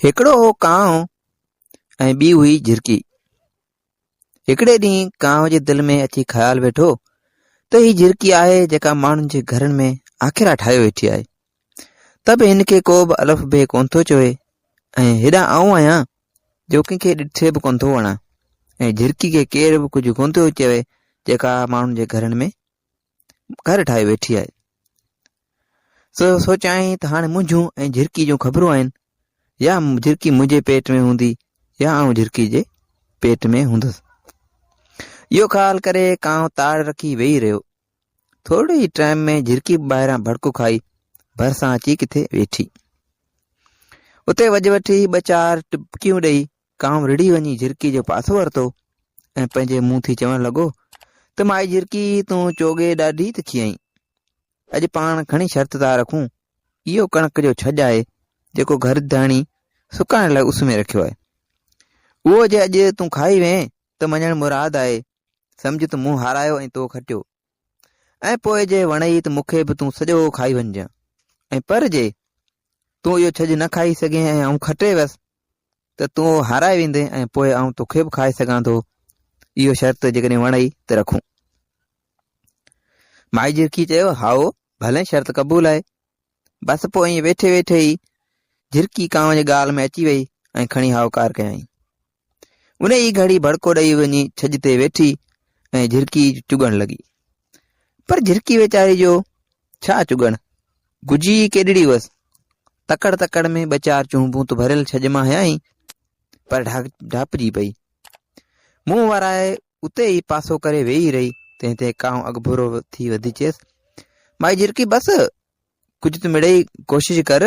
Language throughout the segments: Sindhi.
هڪڙو هو ڪانء ۽ ٻي هئي جهرڪي. هڪڙي ڏينهن ڪانء جي دل ۾ اچي خيال ويٺو ته هي جهرڪي آهي جيڪا ماڻهن جي گهرن ۾ آکيرا ٺاهيو ويٺي آهي ته به هن کي ڪو به الف بي ڪونه ٿو چوي ۽ هيڏانهن آئون آهيان جو ڪنهن کي ڏٺي به ڪونه ٿو وڻان ۽ جهرڪي کي ڪير به ڪجهه ڪونه ٿو چوي جيڪا ماڻهن جي گهرن ۾ گهر ٺاهي ويٺي آهي. سو سوچيائين ته هاڻي منهنجون ۽ جهرڪي جون خبرون آهن، يا جهرڪي منهنجي پيٽ ۾ هوندي يا آئون جهرڪي جي پيٽ ۾ هوندس. اهو خيال ڪري ڪانء تاڙ رکي ويهي رهيو. ٿورڙي ئي ٽائيم ۾ جهرڪي به ٻاهران ڀڙڪو کائي ڀرسان اچي ڪٿي ويٺي. اتي وڄ وٺي ٻه چار ٽپڪيون ڏئي ڪانء رڙهي وڃي جهرڪي جو پاسو ورتو ۽ پنهنجي منهن ٿي چوڻ لڳو ته مائي جهرڪي تون چوڳي ڏاڍي تکي آهين. اڄ پاڻ کڻي شرط ٿا رکون. اهو ڪڻڪ جو ڇڄ آهي جيڪو گهر ڌڻي سڪائڻ لاء اس ۾ رکيو آهي. اهو جي اڄ تون کائي وئين ته مڃڻ مراد آهي. سمجهه ته مون هارايو ۽ تو کٽيو. ۽ پوء جي وڻئي ته مون کي به تون سڄو کائي وڃجان. ۽ پر جي تون اهو ڇڄ نه کائي سگهين ۽ آئون کٽي ويس ته تون اهو هارائي ويندين ۽ پوء آئون توکي به کائي سگهان ٿو. اهو شرط جيڪڏهن وڻئي ته رکون. مائي جهرڪي چيو، هائو، ڀلي شرط قبول آهي. بس پوء ائين ويٺي ويٺي ئي جهرڪي ڪانء جي ڳالهه ۾ اچي وئي ۽ کڻي هائوڪار ڪيائين. انهيء ئي گهڙي ڀڙڪو ڏئي وڃي ڇڄ تي ويٺي ۽ جهرڪي چڳڻ لڳي. پر جهرڪي ويچاري جو ڇا چڳڻ، گجي ئي ڪيڏڙي هئس. تڪڙ تڪڙ ۾ ٻه چار چونبون ته ڀريل ڇڄ مان هنيائين، پر ڍاپجي پئي. منهن ورائي اتي ئي پاسو ڪري ويهي رهي. تنهن تي ڪانء اڳڀرو ٿي وڌي چيس، مائي جهرڪي بس، ڪجهه ته مڙئي ڪوشش ڪر.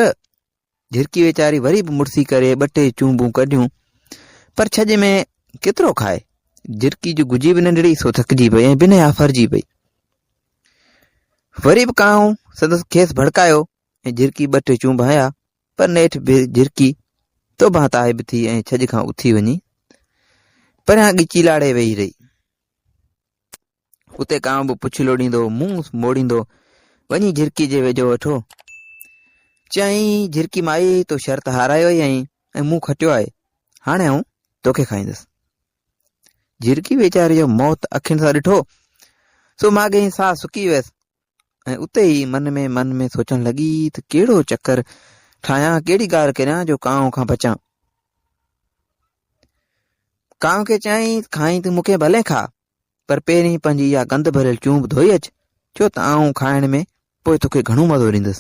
جهرڪي ويچاري وري به مڙسي ڪري ٻه ٽي چونبون ڪڍيون، پر ڇڄ ۾ ڪيترو کائي. جهرڪي جو گجي به ننڍڙي، سو ٿڪجي پئي ۽ بنهه آڦرجي پئي. وري به ڪانء سندس کيس ڀڙڪايو ۽ جهرڪي ٻه ٽي چونب هنيا، پر نيٺ به جهرڪي توبهان تائب ٿي ۽ ڇڄ کان اٿي وڃي پريان ڳچي لاڙي ويهي رهي. اتي ڪانء به پڇ لوڏيندو، منهن موڙيندو، وڃي جهرڪي جي ويجهو ويٺو. چيائين، جهرڪي مائي، تو شرط هارايو ئي آهين ۽ مون کٽيو آهي، هاڻي آئون توکي کائيندس. جهرڪي ويچاري جو موت اکين سان ڏٺو، سو ماڳهين ساهه سڪي ويس ۽ اتي ئي من ۾ من ۾ سوچڻ لڳي ته ڪهڙو چڪر ٺاهيان، ڪهڙي ڳالهه ڪريان جو ڪانء کان بچان. ڪانء کي چيائين، کائين ته مون کي ڀلين کاء، پر پهرين پنهنجي اها گند ڀريل چونب ڌوئي اچ، ڇو ته آئون کائڻ ۾ پوء توکي گهڻو مزو ڏيندس.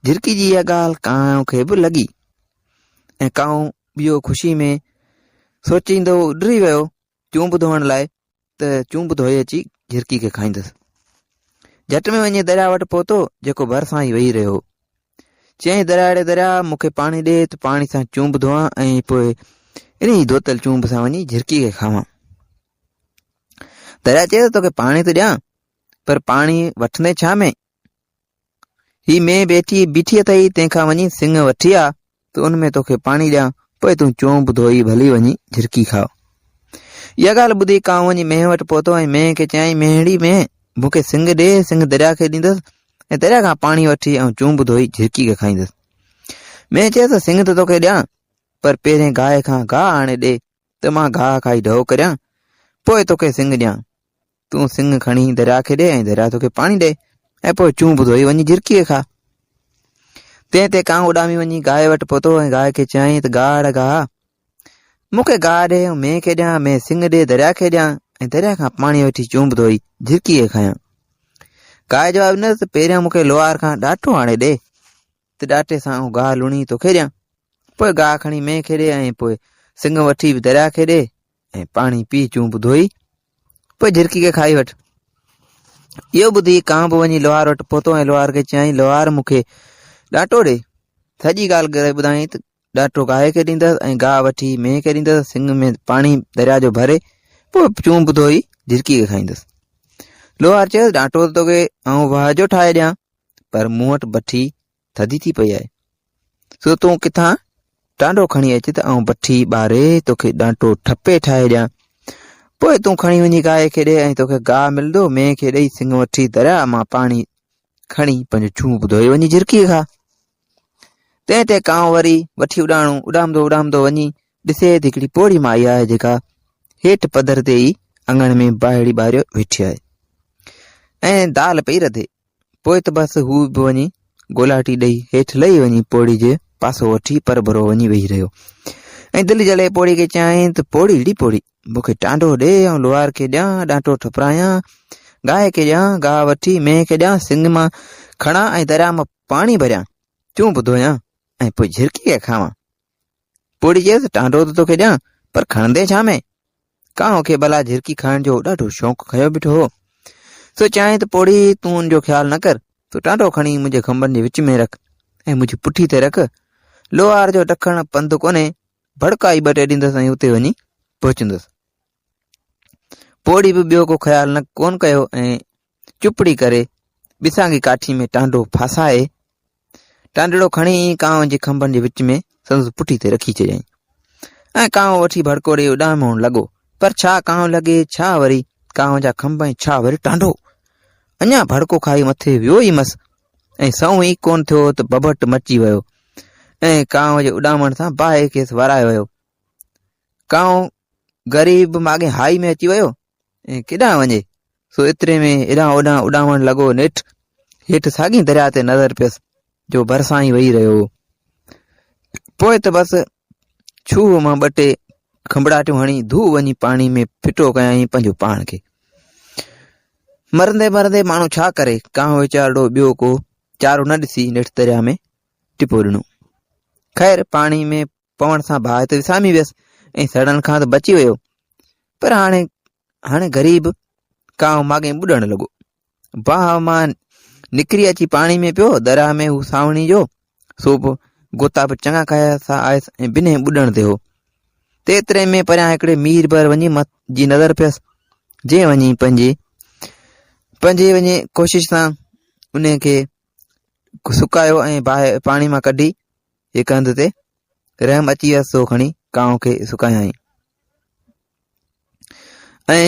جهرڪي جي اها ڳالهه ڪانء کي به لڳي ۽ ڪانء ٻيو خوشي ۾ سوچيندو اڏري ويو چونب ڌوئڻ لاء ته چونب ڌوئي اچي جهرڪي کي کائيندس. جهٽ ۾ وڃي درياء وٽ پهتو، جيڪو ڀرسان ئي وهي رهيو هو. چيائين، درياء ڙي درياء، مون کي پاڻي ڏي ته پاڻي سان چونب ڌوئان ۽ پوء انهيء ڌوتل چونب سان وڃي جهرڪي کي کاوان. درياء چيو ته توکي پاڻي ته ڏيان، پر پاڻي وٺندين ڇا ۾؟ هي مينهن بيٺي بيٺي اٿئي، تنهن کان وڃي سڱ وٺي آ ته ان ۾ توکي پاڻي ڏيان، پوء تون چونب ڌوئي ڀلي وڃي جهرڪي کاء. اها ڳالهه ٻڌي ڪانء وڃي مينهن وٽ پهتو ۽ مينهن کي چيائين، مينهڙي مينهن، مون کي سڱ ڏي، سڱ درياء کي ڏيندس ۽ درياء کان پاڻي وٺي آئون چونب ڌوئي جهرڪي کي کائيندس. مينهن چيس ته سڱ ته توکي ڏيان، پر پهرين گاهه کان گاهه آڻي ڏي ته مان گاهه کائي ڍؤ ڪريان، پوء توکي سڱ ڏيان. تون سڱ کڻي درياء کي ڏي ۽ درياء توکي پاڻي ڏي ۽ پوء چونب ڌوئي وڃي جهرڪي کي کاء. تنهن تي ڪانء اڏامي وڃي گاهه وٽ پهتو ۽ گاهه کي چيائين ته گاهه ڙي گاهه، مون کي گاهه ڏي ۽ مينهن کي ڏيان، مينهن سڱ ڏي درياء کي ڏيان ۽ درياء کان پاڻي وٺي چونب ڌوئي جهرڪي کي کايان. گاهه جواب ڏنس ته پهريان مون کي لوهار کان ڏاٽو آڻي ڏي ته ڏاٽي سان آئون گاهه لڻي توکي ڏيان. پوء گاهه کڻي مينهن کي ڏي ۽ پوء سڱ وٺي به درياء کي ڏي ۽ پاڻي پي چونب ڌوئي پوء جهرڪي کي کائي وٺ. اهو ٻڌي ڪانء به وڃي لوهار وٽ پهتو ۽ لوهار کي چيائين، لوهار مون کي ڏاٽو ڏي. سڄي ڳالهه ڪري ٻڌايائين ته ڏاٽو گاهه کي ڏيندس ۽ گاهه وٺي مينهن کي ڏيندس، سڱ ۾ پاڻي درياء جو ڀري پوء چونب ڌوئي جهرڪي کي کائيندس. لوهار چيس، ڏاٽو ته توکي آئون واهه جو ٺاهي ڏيان، پر مون وٽ بٺي ٿڌي ٿي پئي آهي، سو تون ڪٿان ٽانڊو کڻي اچ ته آئون بٺي ٻاري توکي ڏانٽو ٺپي ٺاهي ڏيان. پوء تون کڻي وڃي گاهه کي ڏي ۽ توکي گاهه ملندو. مينهن کي ڏئي سڱ وٺي درياء مان پاڻي کڻي پنهنجو چونب ڌوئي وڃي جهرڪيء کاء. تنهن تي ڪانء وري وٺي اڏاڻو، اڏامندو اڏامندو وڃي ڏسي ته هڪڙي پوڙهي مائي آهي جيڪا هيٺ پڌر تي ئي اڱڻ ۾ باهڙي ٻاريو ويٺي آهي ۽ دال پئي رڌي. پوء ته بس هو به وڃي گولاٽي ڏئي هيٺ لهي وڃي پوڙهي جي پاسو وٺي پرڀرو وڃي ويهي رهيو ۽ دل جلي پوڙهي کي چيائين ته پوڙهي ڙي پوڙهي مون کي ٽانڊو ڏي آئون لوهار کي ڏيان ڏانٽو ٺپرايان گاهه کي ڏيان گاهه وٺي مينهن کي ڏيان سنگ مان کڻان ۽ درياء مان پاڻي ڀريان چونب ڌويان ۽ پوء جهرڪي کي کاوان. پوڙهي چيس، ٽانڊو ته توکي ڏيان، پر کڻندين ڇا ۾؟ ڪانء کي ڀلا جهرڪي کائڻ جو ڏاڍو شوق کنيو بيٺو هو. سو چيائين ته پوڙهي، تون ان جو خيال نه ڪر، تون ٽانڊو کڻي منهنجي کنڀن جي وچ ۾ رک ۽ منهنجي پٺي تي رک. لوهار جو ڊکڻ پنڌ ڪونهي، ڀڙڪا ئي ٻه ٽي ڏيندس ۽ اتي وڃي پهچندس. پوڙهي به ٻيو ڪو خيال نه ڪونه ڪيو ۽ چپڙي ڪري ٻسانگي ڪاٺي ۾ ٽانڊو ڦاسائي ٽانڊڙو کڻي ڪانء جي کنڀن جي وچ ۾ سندس پٺي تي رکي ڇڏيائين ۽ ڪانء وٺي ڀڙڪو ڏيئي اڏامڻ لڳو پر ڇا ڪانء لڳي ڇا وري ڪانء جا کنڀ ۽ ڇا وري ٽانڊو اڃا ڀڙڪو کائي مٿي ويو ئي مس ۽ سنئون ئي ڪونه ٿيو ته بڀٽ مچي ويو ۽ ڪانء جي اڏامڻ سان باهه کيس ورائي ويو ڪانء غريب ماڳهين هائي ۾ اچي ويو ۽ ڪيڏانهن وڃي، سو ايتري ۾ هيڏانهن هوڏانهن اڏامڻ لڳو. نيٺ هيٺ ساڳي درياء تي نظر پيس، جو ڀرسان ئي وهي رهيو هو. پوء ته بس ڇوهه مان ٻه ٽي کنڀڙاٽيون هڻي ڌو وڃي پاڻي ۾ ڦٽو ڪيائين پنهنجو پاڻ کي. مرندي مرندي ماڻهو ڇا ڪري؟ ڪانء ويچارڙو ٻيو ڪو چارو نه ڏسي نيٺ درياء ۾ ٽپو ڏنو. خير پاڻي ۾ پوڻ سان باهه ته وسامي ويس ۽ سڙڻ کان ته بچي ويو پر هاڻي هاڻي غريب ڪانء ماڳهين ٻڏڻ لڳو. باهه مان نڪري اچي پاڻي ۾ پيو. درياهه ۾ هو سانوڻي جو سو به غوطا به چڱا کايا سا آيس ۽ بنهه ٻڏڻ تي هو. تيتري ۾ پريان هڪڙي مير بر وڃي مت جي نظر پيس، جنهن وڃي پنهنجي پنهنجي وڃي ڪوشش سان انهي کي سڪايو ۽ باهه پاڻي مان ڪڍي هڪ هنڌ تي رحم اچي ويس سو کڻي ڪانء کي سڪايائين ۽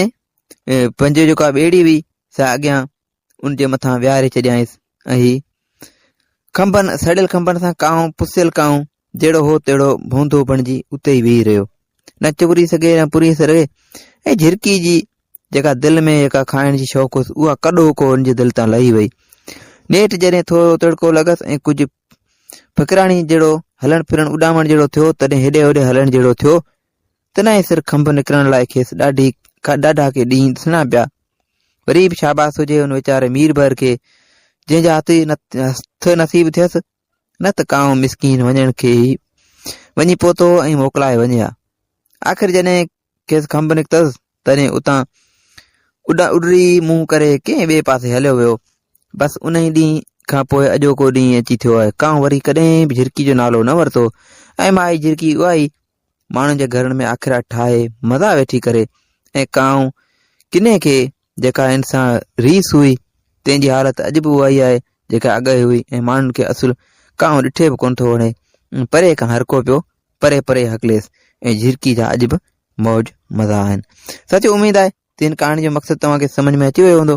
پنهنجي جيڪا ٻيڙي هئي سا اڳيان ان جي مٿان ويهاري ڇڏيائينس ۽ هي کنڀن سڙيل کنڀن سان ڪانء پسيل ڪانء جهڙو هو تهڙو ڀونڌو بڻجي اتي ئي ويهي رهيو نه چوري سگهي نه پوري سگهي ۽ جهرڪي جي جيڪا دل ۾ جيڪا کائڻ جي شوق هيس اها ڪڏهوڪو هن جي دل تان لهي وئي. نيٺ جڏهن ٿورو تڙڪو لڳس ۽ ڪجهه ڦڪراڻي جهڙو هلڻ ڦرڻ اڏامڻ جهڙو ٿيو تڏهن هيڏي هوڏي هلڻ جهڙو ٿيو تڏهن سر کنڀ نڪرڻ لاء کيس ڏاڍي ڏاڍا ڪي ڏينهن ڏسڻا پيا. وري به شاباس هجي ان ويچاري ميربحر کي جنهن جا هٿ هٿ نصيب ٿيس نه ته ڪانء مسڪين وڃڻ کي ئي وڃي پهتو ۽ موڪلائي وڃي ها. آخر جڏهن کيس کنڀ نڪتس، تڏهن اتان اڏا اڏري منهن ڪري ڪنهن ٻئي پاسي هليو ويو. بس انهي ڏينهن کان پوء اڄوڪو ڏينهن اچي ٿيو آهي. ڪانء وري ڪڏهن به جهرڪي جو نالو نه ورتو ۽ مائي جهرڪي اها ئي ماڻهن جي گهرن ۾ آکيرا ٺاهي مزا ويٺي ڪري ۽ ڪانء ڪنهن کي جيڪا هن سان ريس هئي، تنهن جي حالت اڄ به اها ئي آهي، جيڪا اڳ هئي ۽ ماڻهن کي اصل ڪانء ڏٺي به ڪونه ٿو وڻي ۽ پري کان هرڪو پيو پري پري هڪليس ۽ جهرڪي جا اڄ به موج مزا آهن. ساٿيو اميد آهي ته هن ڪهاڻي جو مقصد توهان کي سمجهه ۾ اچي ويو هوندو.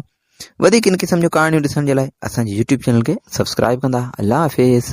وڌيڪ ان قسم جون ڪهاڻيون ڏسڻ جي لاء اسان جي يوٽيوب چينل کي سبسڪرائب ڪندا. الله حافظ.